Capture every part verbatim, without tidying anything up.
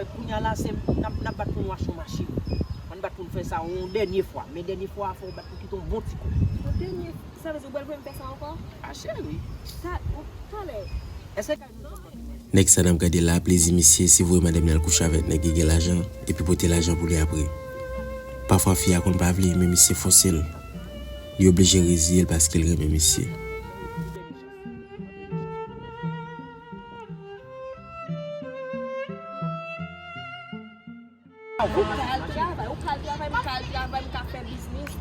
Kounye a la, se n ap, n ap bat pou n achte yon machin. Ann bat pou n fè sa yon dènye fwa. Men dènye fwa a, fò w bat pou kite yon bon ti kou. Yon dènye, sa vle di ou pral voye m fè sa ankò? A, cheri. Ta-, talè. Èske kay nou Nèg sa n ap gade la, plezi misye, se voye madanm li al kouche avèk nèg ki gen lajan, epi pote lajan pou li apre. Pafwa fi a konn pa vle, men misye fòse l. Li oblije reziye l paske l renmen misye. Ou ka al travay, ou ka al travay, m ka al travay, m ka fè biznis.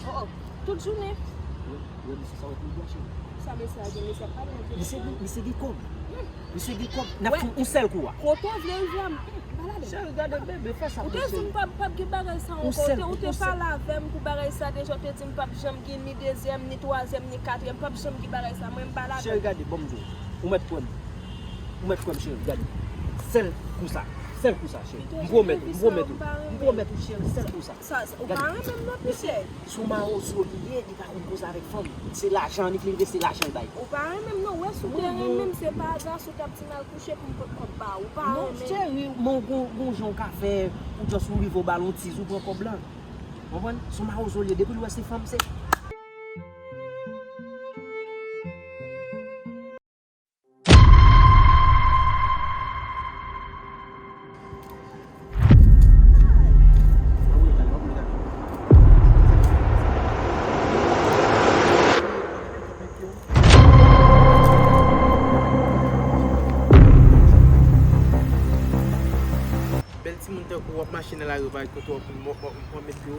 Oh, oh, tout jounen. Wè, wè, mesye sa wè pi byen, cheri. Sa mesye a gen, mesye ap pale nan telefòn. Misye gen, misye gen kòb. Misye gen kòb. N ap fè yon sèl kou a. Kote w vle rive a, m pa ladan. Cheri, gade bebe, fè sa pou cheri. Ou te di m p ap, p ap gen bagay sa ankò. Ou te, ou te pale avè m pou bagay sa deja, ou te di m p ap janm gen ni dezyèm, ni twazyèm, ni katriyèm, p ap janm gen bagay sa. Mwen, m pa ladan. Cheri, gade, ban m di w. Ou mèt kwè m. Ou mèt kwè m, cheri, gade. Sèl kou sa. Sèl kou sa, cheri. M pwomèt ou, m pwomèt ou. M pwomèt ou, cheri, sèl kou sa. Sa, sa, ou pa renmen m non, Michel. Se yon mawozo li ye, li pa konn koze avèk fanm. Se lajan li vle, se lajan l bay. Ou pa renmen m non, wè si w te renmen m, se pa aza si w t ap di m al kouche pou m pot kòb ba ou. Ou pa renmen m. Non, cheri, men w gon, gon jan w ka fè, ou just ou rive w ba l yon tiz, ou pran kòb lan. Konprann? Se yon mawozo li ye, depi l wè se fanm, se Bèl timoun tankou w ap mache nan lari, w pa ret kote w ap, w ap, w ap met pye w.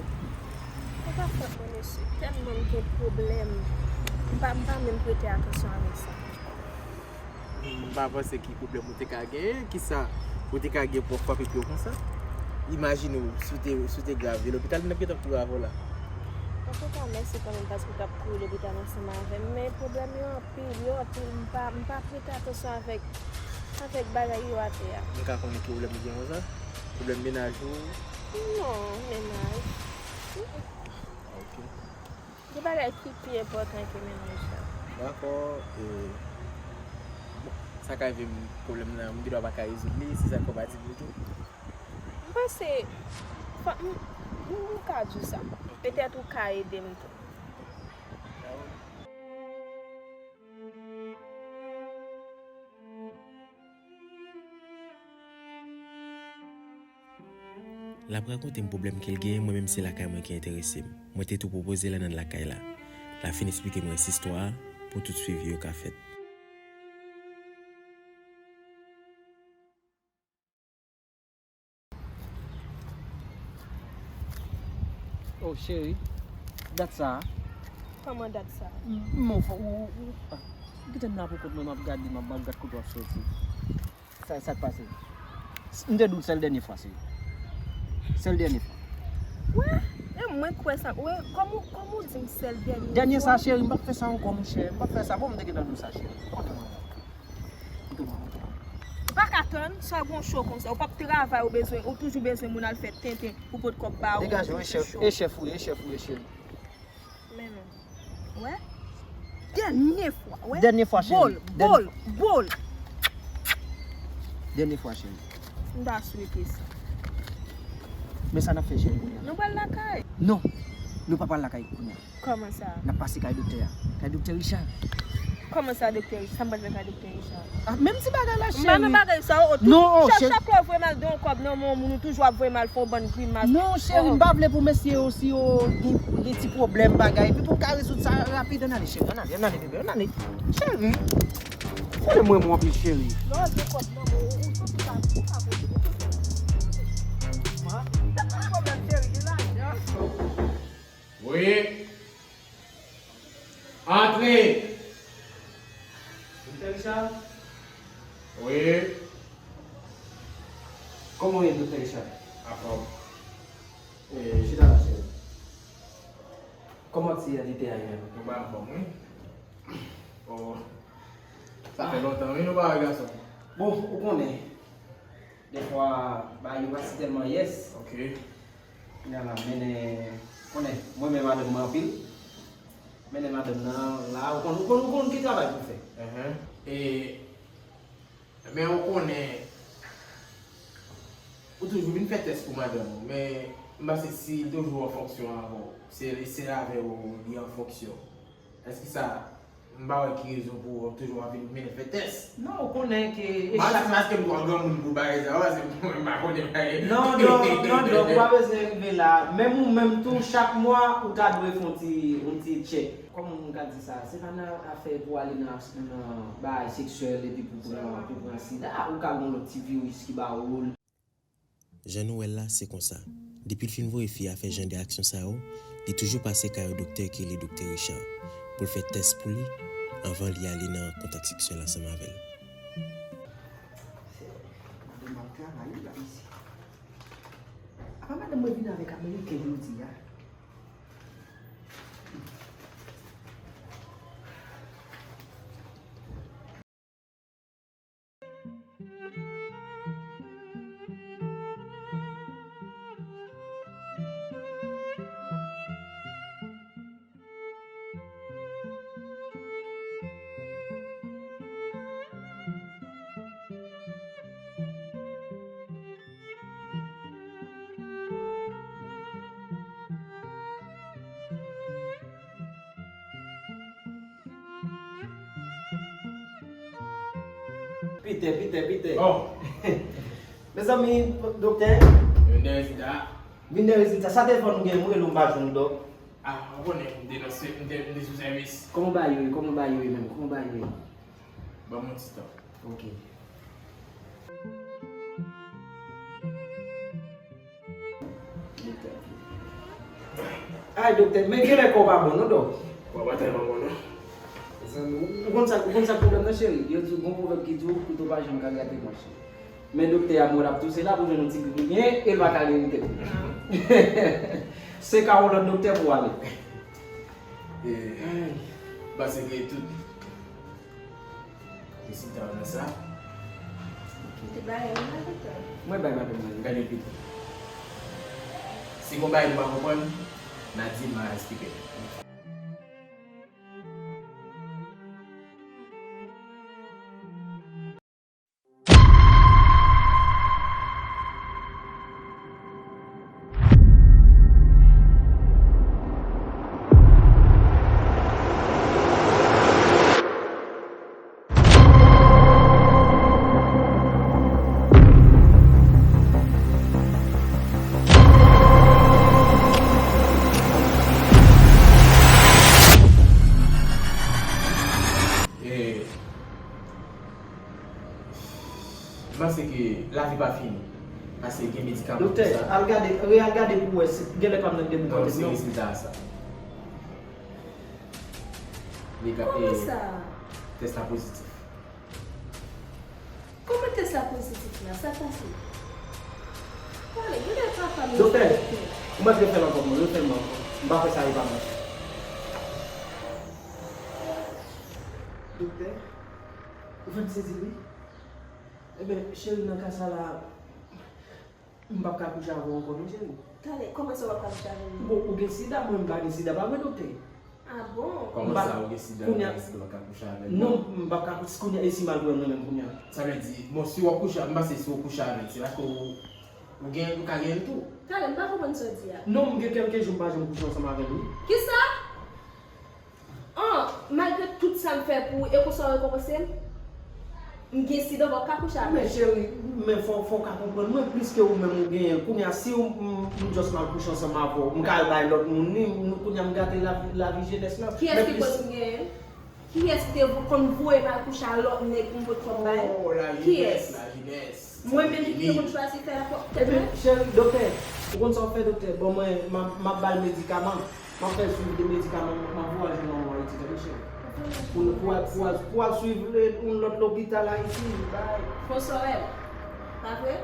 Se pa fòt mwen, mesye. Tèlman m gen pwoblèm. M pa, m pa menm prete atansyon avèk sa. M pa panse ki pwoblèm ou te ka genyen. Kisa ou te ka gen pou w frape pye w konsa? Imajine w, si w te, si w te grave, lopital t ap gentan kouri avè w la. Antouka, mèsi kanmenm paske w t ap kouri lopital ansanm avè m. Men pwoblèm yo anpil, yo anpil. M pa, m pa prete atansyon avèk, avèk bagay yo atè a. M ka konnen ki pwoblèm ou gen konsa? Pwoblèm mennaj ou? Non, mennaj. Ok. Gen bagay ki pi enpòtan ke mennaj la. Dakò, e, bon, sa ka rive m, pwoblèm nan, m gendwa pa ka rezoud li, se sa k fè w pa di m li tou. M panse, fò, m, m, m ka di w sa. Petèt ou ka ede m tou. L ap rakonte m pwoblèm ke l genyen, mwen menm se lakay mwen ki enterese m. Mwen te tou pwopoze l ann lakay la. L ap fin esplike m rès istwa a pou tout swivi yo ka fèt. Oh, cheri, dat sa a. Kòman dat sa a? M, m, ou, ou, ou, ah, kite m la pou kont mwen, m ap gade, m ap, m ap gad kote w ap soti. Sa, sa k pase? M te di w sèl dènye fwa, cheri. Sèl dènye fwa. Wè, e mwen kwè sa. Wè, kòman, kòman w di m sèl dènye fwa? Dènye sa, cheri, m p ap fè sa ankò, monchè. M p ap fè sa. Bon, m te gentan di w sa, cheri. Ou pa ka tann, sa gon cho konsa. Ou p ap travay, ou bezwen, ou toujou bezwen moun al fè tenten pou pot kòb ba ou. Degaje w, e chèf, e chèf ou, e chèf ou, e chèf. Men non. Wè? Dènye fwa, wè? Dènye fwa, cheri. Bol, bol, bol. Dènye fwa, cheri. M ta swete sa. Men sa n ap fè, cheri, kounye a? Nou pral lakay. Non, nou pa pral lakay kounye a. Kòman sa? N ap pase kay doktè a. Kay doktè Richard. Kòman sa, doktè Richard? Sa m pral fè kay doktè Richard? Ah, menm ti bagay la, cheri. M pa nan bagay sa, oh, oh, non, chak, chak lè w voye m al gen yon kòb nan men yon moun, ou toujou ap voye m al fè yon bann grimas. Non, cheri, m pa vle pou mesye yo, si yo gen, gen ti pwoblèm, bagay. Epi pou m ka rezoud sa rapid, ann ale, cheri, ann ale, ann ale, bebe, ann ale. Cheri, fò de mwen, mwen anpil, cheri. Lè w gen kòb nan men w, ou santi sa, ou ka pote, ou pote. Tèt nan pwoblèm, cheri, gen lajan. Wi. Antre! Doktè Richard? Wi. Kòman w ye, Doktè Richard? Anfòm. E, chita la, cheri. Kòman ti entite a ye menm? Mwen pa anfòm, wi. Oh. Sa fè lontan, wi, nou pa wè gason. Bon, ou konnen. Defwa, bagay yo pa si tèlman yès. Ok. Kounye a la, mennen, konnen, mwen renmen madanm mwen anpil. Mennen madanm nan la, ou konn, ou konn, ou konn ki travay pou fè. Enhen. E, men ou konnen, Ou toujou vin fè tès pou madanm ou, men m panse si l toujou an fonksyon avè w, se, se avè w li an fonksyon. Èske sa, m pa wè ki rezon pou w toujou ap vin, vin fè tès. Non, ou konnen ke e chak... Maske m twò granmoun pou bagay sa yo, paske m pa konnen bagay. Non, Dòk, non, Dòk, ou pa bezwen rive la. Menm ou menm tou, chak mwa, ou ta dwe fè yon ti, yon ti tchèk. Kòman moun ka di sa? Se pa nan afè pou ale nan, nan bagay seksyèl epi pou pran, pou pran sida. Ou ka gen yon lòt ti viris ki ba ou l. Jan nou wè l la, se konsa. Depi l fin voye fi a fè jan de aksyon sa yo, li toujou pase kay yon doktè ki rele Doktè Richard pou l fè tès pou li anvan li ale nan kontak seksyèl ansanm avè l. Madanm ap travay wi la mesye. Apa madanm mwen vin avèk ameriken jodi a? Pite, pite, pite. Oh. Mezanmi, doktè. Vin de rezilta. Vin de rezilta. Sa telefòn ou gen, mwen rele w m pa jwenn w, dòk. Ah, ou konnen, m te nan sè-, m te, m te sou sèvis. Kòman bagay yo ye? Kòman bagay yo ye menm? Kòman bagay yo ye? Ban m yon ti tan. Ok. Ay, doktè, men genlè kò w pa bon, non, dòk? Kò w pa tèlman bon, non. Mezanmi, ou konn sa, ou konn sa k pwoblèm nan, cheri? Yo di w, gon pwovèb ki di w, kouto pa janm ka grate manch li. Men doktè a, mwen ap touse la pou jwenn yon ti griyen, e l pa ka griyen tèt li. Se ka yon lòt doktè pou w ale. E, m panse ke tout Rezilta w nan sa. Ou te bay li la, doktè? Mwen bay madanm mwen li. Gade pito. Si gon bagay nou pa konprann, n a di m a esplike nou. E, M panse ke lavi pa fini. Paske gen medikaman pou sa. Doktè, al gade, re al gade pou wè si genlè pa m nan gen bouton tèt non. Non, se rezilta a sa. Li ka, kòman sa? Tès la pozitif. Kòman tès la pozitif la? Sa pase? Pale, genlè papa m... Doktè, ou mèt refè l ankò, mwen, refè l ankò. M pa fè sa, e pa mwen. Doktè, ou fè m sezi wi. Ebyen, cheri, nan ka sa la, m p ap ka kouche avè w ankò non, cheri. Talè, kòman sa w p ap ka kouche avè m? Bon, ou gen sida, mwen m pa gen sida, pa vre, doktè? Ah bon? Kòman sa, ou gen sida, ou pa ka kouche avè m? Non, m p ap ka kouche, kounye a, e si m al pran l mwen menm kounye a? Sa vle di, bon, si w ap kouche, m panse si w kouche avè l, se paske ou, ou gen, ou ka gen l tou. Talè, m pa konprann sa w di a. Non, m gen kèlke jou m pa janm kouche ansanm avè l, wi. Kisa? An, malgre tout sa m fè pou ou, e konsa w rekonpanse m? M gen sida, w p ap ka kouche avè m. Men cheri, men fò, fò w ka konprann mwen, pliske ou menm ou genyen l. Kounye a, si w, m, m just mal kouche ansanm avè w, m ka al bay lòt moun li, m, kounye a m gate lavi, lavi jenès lan. Kiyès ki koz m genyen l? Kiyès ki te vo-, konn voye m al kouche a lòt nèg pou m pot kòb ba l? Oh, la jenès, la jenès. Mwen menm ki te konn chwazi fè l ak pwòp tèt mwen. Ebyen, cheri, doktè, ou konn sa w fè, doktè? Bon, mwen, m ap, m ap ba l medikaman. M ap fè l swiv de medikaman, m ap voyaje nan yon Ayiti, tande, cheri. Pou, pou, pou, pou al swiv yon lòt lopital Ayiti, bay. Konsa w wè l, pa vre?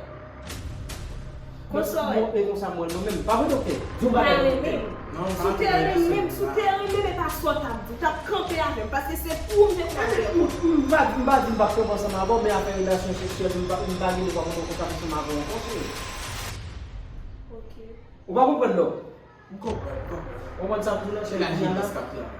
Konsa w wè l. Bon, e konsa m wè l mwen menm. Pa vre, doktè? Di yon bagay, doktè. Si w te renmen m, si w te renmen m, e pa sa w t ap di. W t ap kanpe avè m, paske se kou m te pran avè w. M, m pa, m pa di m p ap kanpe ansanm avè w, men afè relasyon seksyèl, m pa, m pa gen dwa konn kontak ansanm avè w ankò, cheri. Ok. Ou pa konprann, non? M konprann, m konprann. Ou konn sa m di w nan chèf, kounya la,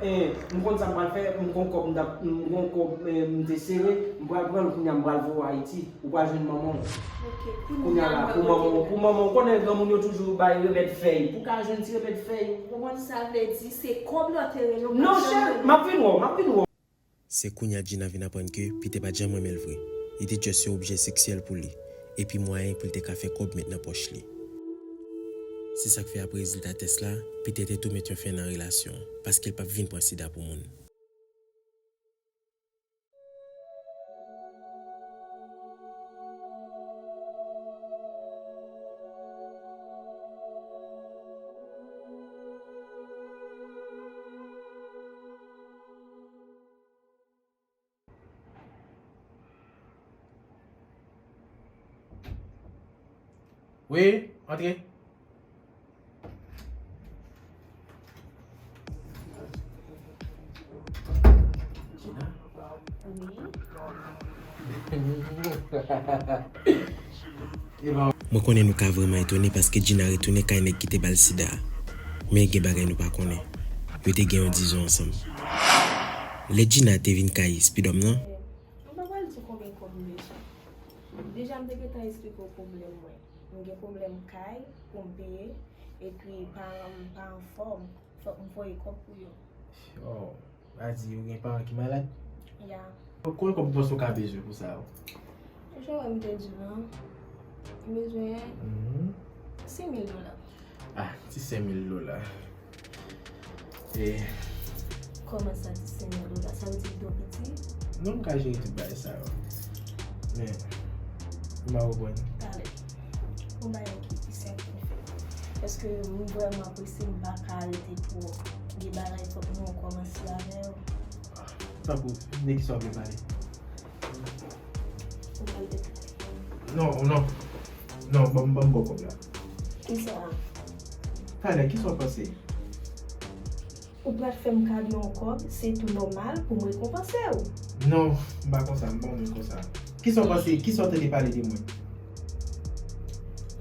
eh, m konn sa m pral fè, m gon kòb, m t ap, m gon kòb, eh, m te sere, m pral pran l kounya, m pral voye w Ayiti. Ou pral jwenn manman w. Ok, kounya la, pou manman w, pou manman w, ou konnen granmoun yo toujou bay remèd fèy. Pou ka jwenn ti remèd fèy. Ou konn sa vle di, se kòb la w te rele w. Non, cheri, m ap vin wè w, m ap vin wè w. Se kounya Gina vin aprann ke Peter pa t janm renmen l vre. Li te just yon objè seksyèl pou li, epi mwayen pou l te ka fè kòb met nan pòch li. Se sa k fè apre rezilta tès la, Peter te tou met yon fen nan relasyon an, paske l p ap vin pran sida pou moun. Wi, antre. Mwen konnen nou ka vrèman etone paske Gina retounen kay nèg ki te ba l sida a. Men gen bagay nou pa konnen. Yo te gen yon dizon ansanm. Lè Gina te vin kay Speedhome nan, M pa pral di w konbyen kòb m bezwen. Deja, m te gentan esplike w pwoblèm mwen. M gen pwoblèm kay pou m peye, epi paran m pa anfòm. Fòk m voye kòb pou yo. Oh, a di ou gen paran ki malad? Ya. Konbyen kòb ou panse w ka bezwen pou sa yo? Jan m te di w lan, m bezwen Mhm. senk mil dola. Ah, ti senk mil dola. E Kòman sa, ti senk mil dola? Sa vle di li twò piti? Non, m ka jere tout bagay sa yo. Men, m pa konprann. Talè. Yon bagay ki pi senp pou n fè. Paske m vrèman prese, m pa ka rete twò. Gen bagay fòk mwen kòmanse avè yo. Tankou, de kisa w vle pale? Ou pral deplase. Non, non. Non, ban m, ban m ba w kòb la. Kisa? Talè, kisa w panse? Ou pral fè m kado yon kòb, se tou nòmal pou m rekonpanse w. Non, m pa konsa, m pa konn konsa. Kisa w panse, kisa w tande pale de mwen?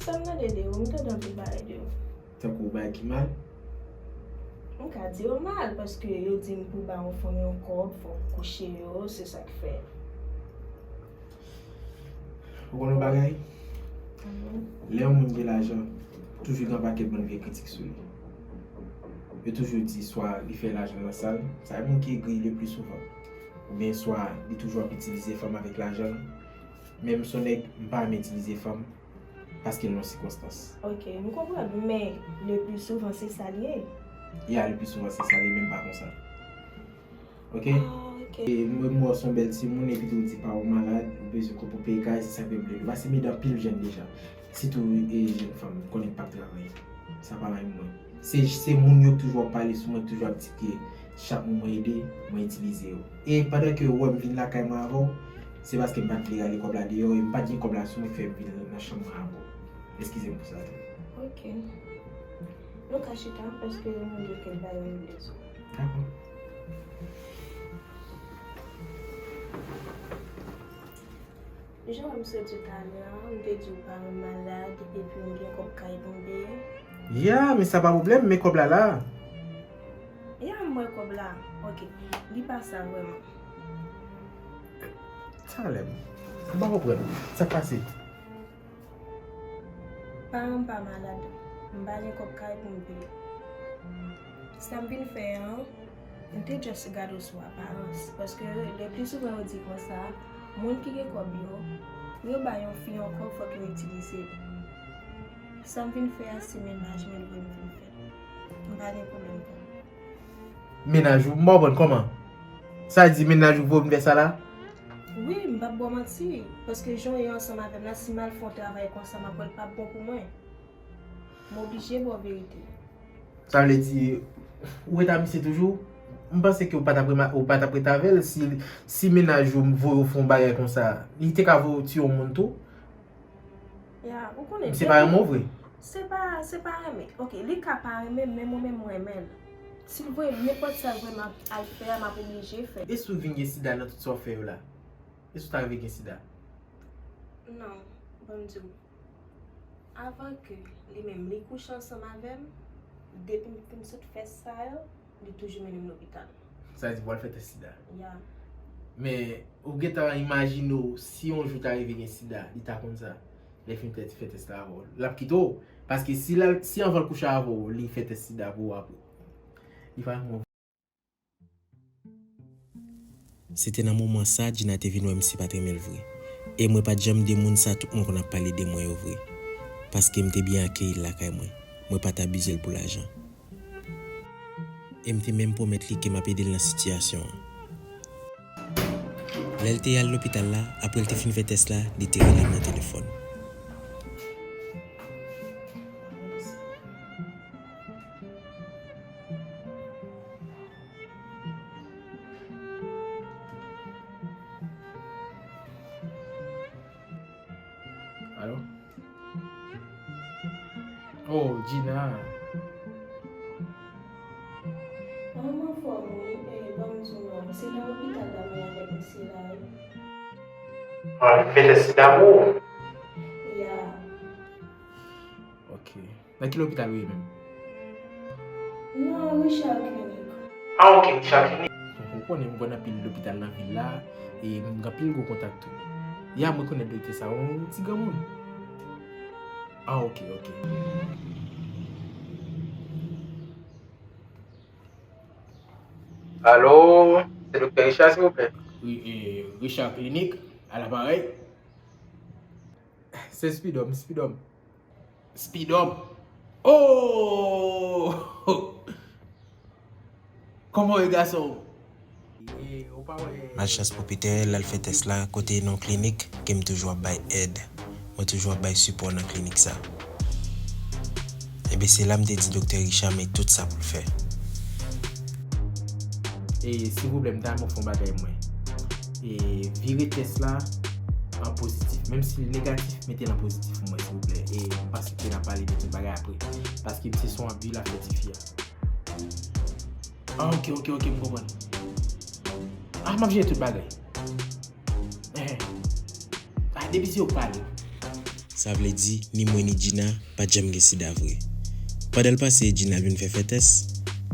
Sa m tande de ou, m tande anpil bagay de ou. Tankou bagay ki mal? M ka di yo mal, paske yo di m pou ba yon fanm yon kòb, fò m kouche yo, se sa k fè. Ou konn yon bagay? Mhm. Lè yon moun gen lajan, toujou gen yon pakèt bann vye kritik sou li. Yo toujou di swa li fè lajan nan sal, sa e moun ki egri le pli souvan. Oubyen swa li toujou ap itilize fanm avèk lajan l. Men m se yon nèg, m pa renmen itilize fanm paske l nan sikonstans. Ok, m konprann, men le pli souvan se sa l ye. Ya, le pli souvan se sa l ye, men m pa konsa. Ok? Ah, ok. E mwen, m wè w se yon bèl timoun, epi tou w di paran w malad, ou bezwen kòb pou peye kay, se sa k fè m vle. Paske m ede anpil jèn deja. Sitou, e, jèn fanm, m konnen k p ap travay. Sa pa menm mwen. Se, se moun yo k toujou ap pale sou mwen, k toujou ap di ke chak moun mwen ede, mwen itilize yo. E pandan ke ou wè m vin lakay mwen avè w, se paske m pa t vle rale kòb la deyò, e m pa t gen kòb la sou mwen k fè m vin nan chanm mwen avè w. Eskize m pou sa tou. Ok. Nou ka chita, paske m gen kèk bagay m vle di w. Dakò. Jan m sot di w talè a, m te di w paran m malad, epi m gen kòb kay pou m peye. Ya, men sa pa pwoblèm, men kòb la la. Ya, m wè kòb la. Ok, li pa sa vrèman. Talè, m pa konprann. Sa k pase? Paran m pa malad. M pa gen kòb kay pou m peye. Sa m vin fè an, m te just gade w sou aparans. Paske le pli souvan yo di konsa, moun ki gen kòb yo, pou yo bay yon fi yon kòb, fòk yo itilize l. Sa m vin fè a, se mennaj mwen vre m vin fè. M pa gen pwoblèm pou m. Mennaj ou? M pa konprann kòman. Sa di mennaj ou voye m fè sa la? Wi, m p ap ba w manti. Paske jan w ye ansanm avè m la, si m al fè yon travay konsa, m ap wè l p ap bon pou mwen. M oblije ba w verite. Sa vle di, ou ret ak misye toujou? M panse ke ou pa t ap rema-, ou pa t ap ret avè l si, si mennaj ou voye w fè yon bagay konsa. Li te ka voye w tiye yon moun tou. Ya, ou konnen. Misye pa renmen w vre? Se pa, se pa renmen. Ok, li ka pa renmen, men mwen menm mwen renmen l. Si l voye m nenpòt sa l voye m al fè a, m ap oblije fè. E si w vin gen sida nan tout sa w fè yo la? E si w ta rive gen sida? Non, ban m di w. Avan ke li menm li kouche ansanm avè m, Depi m fin sot fè sa yo, li toujou mennen m lopital. Sa vle di pou al fè tès sida. Ya. Men, ou gentan imajine w, si yon jou ta rive gen sida, li ta konn sa, lè fin fè, fè tès la avè w. L ap kite w. Paske si l al, si anvan l kouche avè w, li fè tès sida pou ou apre. Li pa yon Se te nan moman sa a Gina te vin wè m si pa t renmen l vre. E mwen pa t janm de moun sa tout moun konn ap pale de mwen yo vre. Paske m te byen akeyi l lakay mwen. Mwen pa t abize l pou lajan. E m te menm pwomèt li ke m ap ede l nan sitiyasyon an. Lè l te al lopital la, apre l te fin fè tès la, li te rele m nan telefòn. Alo? Oh, Gina. Mwen anfòm wi, e ban m di w non, se nan lopital la mwen avèk mesye la wi. Ah, li fè tès sida pou ou? Ya. Ok. Nan ki lopital ou ye menm? Nan Richard Clinic. Ah, ok, Richard Clinic. Ou konnen m konn anpil lopital nan vil la, e m gen anpil gwo kontak tou. Ya, mwen konnen doktè sa, yon ti granmoun. Ah, ok, ok. Alo, se Doktè Richard, silvouplè? Wi, e, Richard Clinic, a laparèy. Se Spidòm, Spidòm. Spidòm. Oh! Kòman w ye, gason? Malchans pou Peter, l al fè tès la kote nan yon klinik ke m toujou ap bay èd. Mwen toujou ap bay sipò nan klinik sa. Ebyen, se la m te di Doktè Richard men tout sa pou l fè. E, silvouplè, m ta renmen w fè yon bagay mwen. E, vire tès la an pozitif. Menm si l negatif, mete l an pozitif pou mwen, silvouplè. E, m panse ke n a pale de tout bagay apre. Paske misye se yon abi l ap fè tifi a. Ah, ok, ok, ok, m konprann. Ah, m ap jere tout bagay. Eh. Ah, depi si yo pale. Sa vle di, ni mwen ni Gina pa t janm gen sida vre. Pandan l pase Gina vin fè fè tès,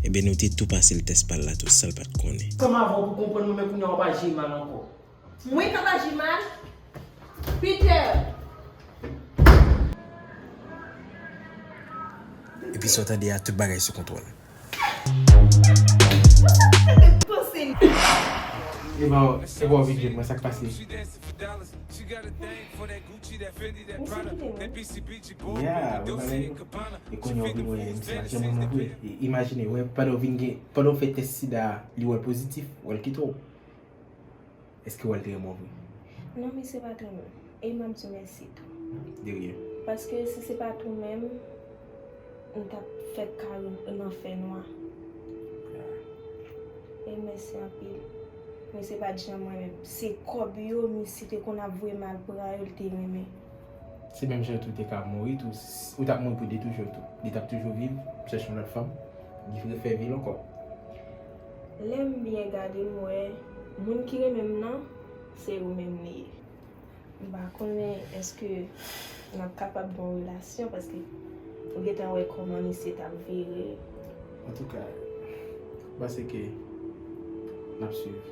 ebyen nou te tou pase l tès pa l la tou, san l pa t konnen. Kòm avan w pou konprann mwen, men kounye a w ap aji mal ankò. Mwen k ap aji mal? Peter! Epi sa w tande a, tout bagay sou kontwòl. Epa, epa w vin jwenn mwen, sa k pase? Misye kite nou. Yeah, ou konnen. E kounye a w vin wè misye pa janm renmen w vre. E imajine, wè, pandan w vin gen, pandan w fè tès sida a, li wè l pozitif, wè l kite w. Èske w wè l te renmen w vre? Non, misye pa t renmen m. E m ap di w mèsi tou. De ryen. Paske si se pa t ou menm, m t ap fèk kare nan fènwa. Ah. E mèsi anpil. Misye pa t janm renmen m. Se kòb yo, misye te konn ap voye m al pran yo, l te renmen. Se menm jan tou te ka mouri tou, s-, ou t ap mouri pou de toujou tou. Li t ap toujou viv, chèche yon lòt fanm, li refè vi l ankò. Lè m byen gade, m wè moun ki renmen m nan, se ou menm li ye. M pa konnen èske n ap kapab gen yon relasyon, paske ou gentan wè kòman misye t ap vire. Antouka, m panse ke n ap swiv.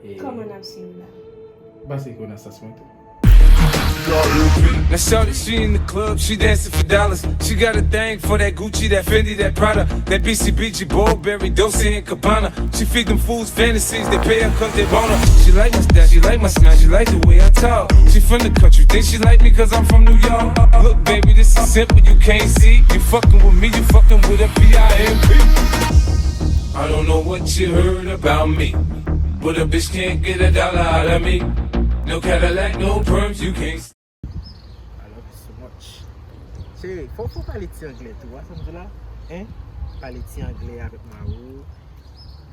E kòman n ap swiv la? M panse ke w nan sans mwen tou. Now shawty, she in the club, she dancing for dollars. She got a thing for that Gucci, that Fendi, that Prada, that B C B G, Burberry, Dolce and Gabbana. She feed them fools fantasies, they pay her 'cause they want her. She like my style, she like my smile, she like the way I talk. She from the country, think she like me 'cause I'm from New York. Look, baby, this is simple, you can't see. You fucking with me, you fucking with a P I M P. I don't know what you heard about me, but a bitch can't get a dollar out of me. No Cadillac, no perms, you can't. I love you so much. Cheri, fò, fò pale ti anglè tou, a sa m di la? Hein? Pale ti anglè avèk mari w.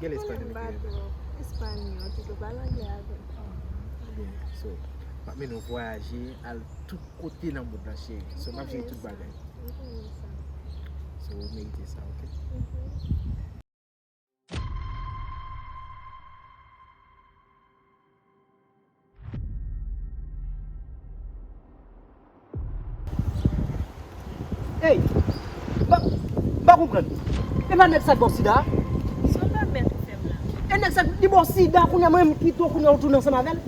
Gen lespanyòl ki rele. Espanyòl, tu peux parler anglais avec. Ah, byen. So, m ap mennen w vwayaje, al tout kote nan mond lan, cheri. So, m ap jere tout bagay. So, ou merite sa, ok? Hey! Ba, ba, Konprann. E pa nèg sa k ba w sida a? Sa w pa mèt ou fè m la? E nèg sa li ba w sida, kounye a mwen menm pito, kounye a ou tounen ansanm avè l.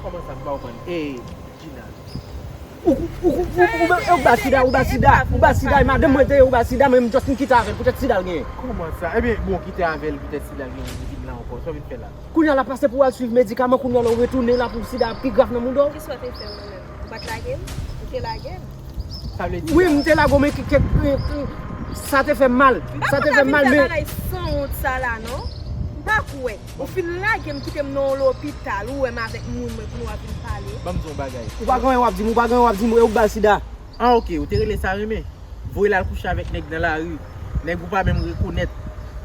Kòman sa, m pa konprann? E, Gina. Ou, ou, ou, ou, ou, ou, ou ba sida, ou ba sida, ou ba sida, e madanm mwen te ye, ou ba sida, mwen menm just m kite avè l, poutèt sida l genyen. Kòman sa? Ebyen, bon, kite avè l, poutèt sida l genyen, li vin la ankò, sa w vin fè la? Kounye a l ap pase pou w al swiv medikaman, kounye a la ou retounen la pou sida pi grav nan mouda w. Kisa w te fè mwen menm? Ou pa t lage m? Ou te lage m? Sa vle di wi, sa, m te lage w, men ki, ki, ki, ki, sa te fè m mal. Sa te fè m mal, men. M pa konn ap vin fè bagay sanwont sa la, non. M pa kwè. Ou fin lage m, kite m nan yon lopital, ou wè m avèk moun mwen pou nou ap vin pale. Ban m di w yon bagay. Ou pa gen anyen w ap di m, ou pa gen anyen w ap di m, e ou k ba l sida. Ah, ok, ou te rele sa renmen? Voye l al kouche avèk nèg nan lari. Nèg ou pa menm rekonèt.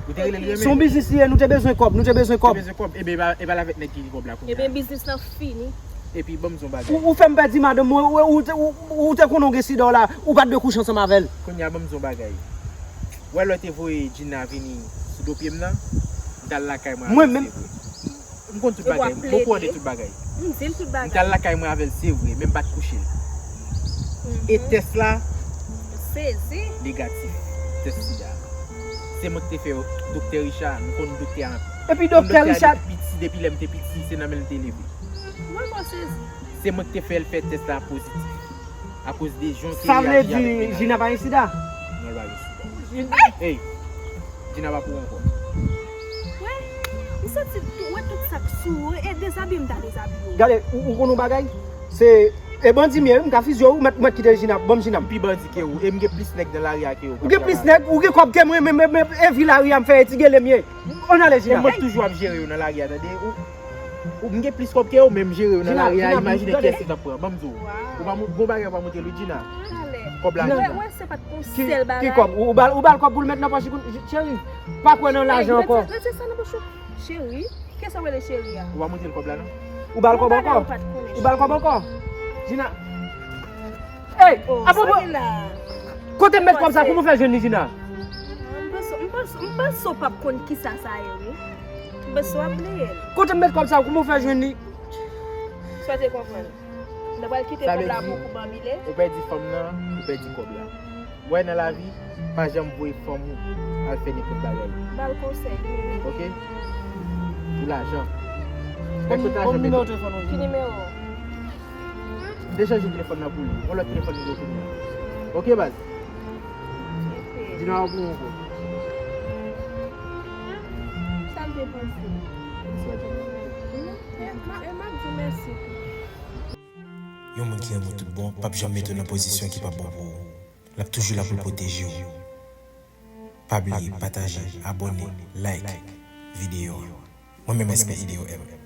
Ou te rele l renmen? Se yon biznis li ye, nou te bezwen kòb, nou te bezwen kòb. Te bezwen kòb, ebyen, e pa, e pa l avèk nèg ki gen kòb la kounye a. Ebyen, biznis lan fini. Epi, ban m di w yon bagay. Ou, ou fè m pèdi madanm mwen, ou, ou, ou, ou, ou te konnen w gen sida w la, ou pa t dwe kouche ansanm avè l. Kounye a, ban m di w yon bagay. Ou wè lè w te voye Gina vini sou do pye m nan, m t al lakay mwen avè l, se vre. M konn tout bagay, m okouran de tout bagay. M di l tout bagay. M t al lakay mwen avè l, se vre, men m pa t kouche l. E tès la, negatif, tès sida. Se mwen ki te fè doktè Richard, m konn doktè a. Epi doktè Richard depi piti, depi lè m te piti, se nan men l m te leve. Mwen pa sezi. Se mwen ki te fè l fè tès la pozitif. Akoz de jan w te reyaji avèk medam. Sa vle di Gina pa gen sida? Non, l pa gen sida. Ey, Gina pa pou ankò. Wè, m santi tou, wè tout sa k sou ou, e dezabiye m ta dezabiye w. Gade, ou, ou konn yon bagay? Se, e bandi m ye, wi, m ka fizye w, ou mèt, ou mèt kite Gina, ban m Gina. M pi bandi ke ou, e m gen plis nèg nan lari a ke ou. Ou gen plis nèg, ou gen kòb ke mwen, men, men, men, e vi lari a m fè, e ti gele m ye. Ann ale, Gina. E mwen toujou ap jere yo nan lari a, tande. Ou, ou, m gen plis kòb ke yo, men m jere yo nan lari a, imajine kiyès yo t ap pran. Ban m di w. Ou pa mou-, bon bagay ou pa montre l wi, Gina. Kòb la, Gina. Mwen, mwen, se pa t yon sèl bagay. Ki kòb? Ou, ou ba l, ou ba l kòb pou l met nan pòch li, cheri. Pa kwè nan lajan ankò. Retire sa nan pòch ou. Cheri, kiyès w ap rele cheri a? Ou pa montre l kòb la, non? Ou ba l kòb ankò? Ou ba l kòb ankò? Gina. Ey, oh, apa sa gen la? Kote m met kòb sa? Kòman w fè jwenn li, Gina? M panse, m panse, m panse w p ap konn kisa sa ye, wi. M panse w ap bliye l. Kote m met kòb sa? Kòman w fè jwenn li? Sa w te konprann? Nou pral kite kòb la pou, pou banbile? Ou pèdi fanm nan, ou pèdi kòb la. Ou wè nan lavi, pa janm voye fanm ou al fè nenpòt bagay. Ba l konsèy. Ok? Pou lajan. Fè tout lajan. Ban m nimewo telefòn ou. Ki nimewo? M te chanje telefòn nan pou li. Yon lòt telefòn li gen kounye a. Ok, baz? Ok. Di nan yon pou yon kou. Sa m te panse. E m ap di w mèsi tou. Yon moun ki renmen w tout bon p ap janm mete w nan pozisyon ki p ap bon pou ou. L ap toujou la pou l pwoteje w. Pa bliye pataje, abòne, like videyo a. Mwen menm S P Ideo M.